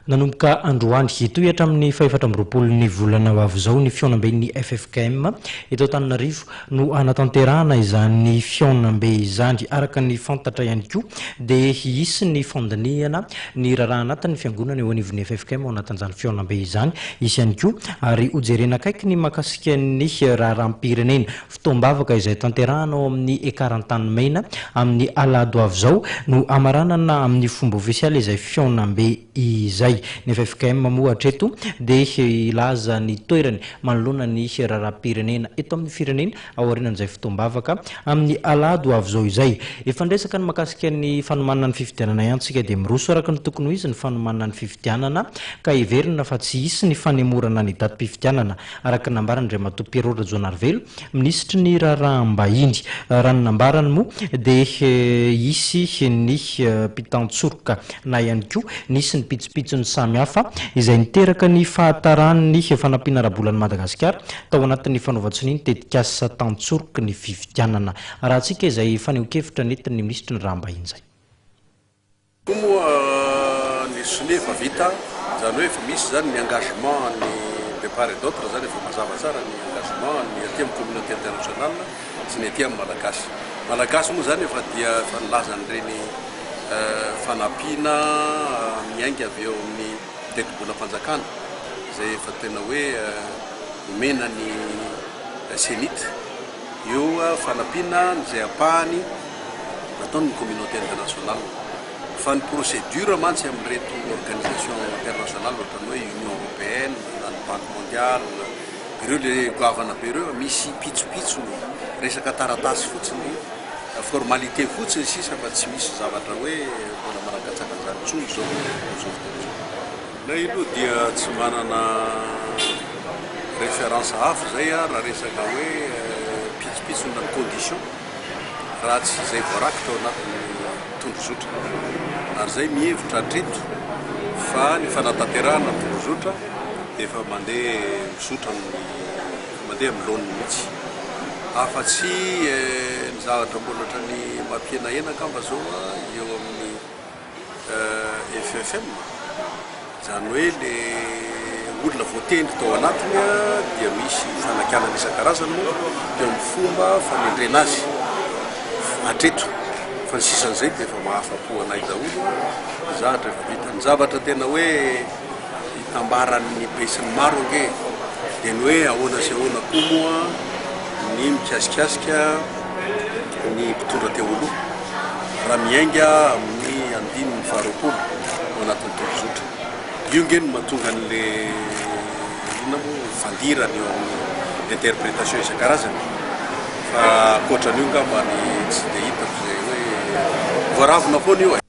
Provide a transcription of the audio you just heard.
Nanomboka androany, hitohy hatramin'ny fahefatra amby roapolo ny volana ho avy izao ny fihaonamben'ny ffkm eto Antananarivo no hanatanterahana izany fihaonambe izany. Araka ny fantatra ihany koa dia hisy ny fandinihana ny raharaha anatin'ny fiangonana eo anivon'ny ffkm ao anatin'izany fihaonambe izany. Hisy ihany koa ary hojerena akaiky ny mahakasika ny raharaham-pirenena. Fotoam-bavaka izay tanterahana ao amin'ny Ekar Antanimena amin'ny alahady ho avy izao no hamaranana amin'ny fomba ofisialy izay fihaonambe izay. Ny ffkm moa hatreto dia hilaza ny toerany manoloana ny raharaham-pirenena eto amin'ny firenena aorianan'izay fotoam-bavaka amin'ny alahady ho avy izao izay. Efa niresaka ny mahakasika ny fanomanana ny fifidianana ihany isika dia miroso araka ny tokony ho izy ny fanomanana ny fifidianana ka heverina fa tsy hisy ny fanemorana ny datim-pifidianana araka ny nambaran'Andriamatoa Pierrot Rajaonarivelo, minisitry ny Raharaham-bahiny. Raha ny nambarany moa dia hisy ny mpitantsoroka na ihany koa nisy ny pitsopitsony samihafa izay niteraka ny fahataran'ny fanampiana ara-bola an'i Madagasikara tao anatin'ny fanaovan-tsonia ny tetikasa tantsoroky ny fifidianana. Arahantsika izay fanehoan-kevitra nentin'ny minisitry ny Raharaham-bahiny izay. Koa moa ny sonia efa vita, izany hoe efa misy izany ny engagement ny de part et d'autre izany efa mazava tsara ny engagement ny aty amin'ny communauté internationale sy ny aty amin'ny Malagasy. Malagasy moa izany efa dia efa nilaza an'ireny fanampiana miainga avy eo amin'ny tetibolam-panjakana izay efa tena hoe omena ny Cenit io fanampiana izay ampahany nataon'ny communauté internationale fa ny procédure mantsy amin'ireto organisation internationale ohatran'ny hoe union européenne na ny banque mondiale ireo le goavana be ireo misy pitsopitsony resaka taratasy fotsiny formalité fotsiny sisa fa tsy misy zavatra hoe mbola manakatsaka an'izany intsony zao amin'izao fotoana izao. Nay aloha dia tsy manana référence hafa izay raha resaka hoe pitsopitsony na ny condition. raha tsy izay voarakitra ao anatin'ny tondrozotra. Ary izay mihevitra hatreto fa ny fanatanterahana ny tondrozotra dia efa mandeha mizotra amin'ny mandeha amin'ny laoniny mihitsy. Afa-tsy ny zavatra mbola ohatran'ny mampihenahena angamba izao eo amin'ny FFM, izany hoe le olona voatendry tao anatiny dia misy fanakianana isan-karazany moa teo amin'ny fomba fanendrena azy hatreto fa ny sisan'izay dia efa mahafa-po anay daholo ny zavatra efa vita. Ny zavatra tena hoe itambaran'ny be sy ny maro ange dia ny hoe ahoana sy ahoana koa moa ny mikasikasika ny mpitondra teo aloha raha miainga amin'ny andininy faharoapolo ao anatin'ny tondrozotra. Io nge no mahatonga an'le inona moa fandirana eo amin'ny interprétation isan-karazany fa ankoatran'io ngamba ny tsy dia hitako izay hoe voaravona foana io e.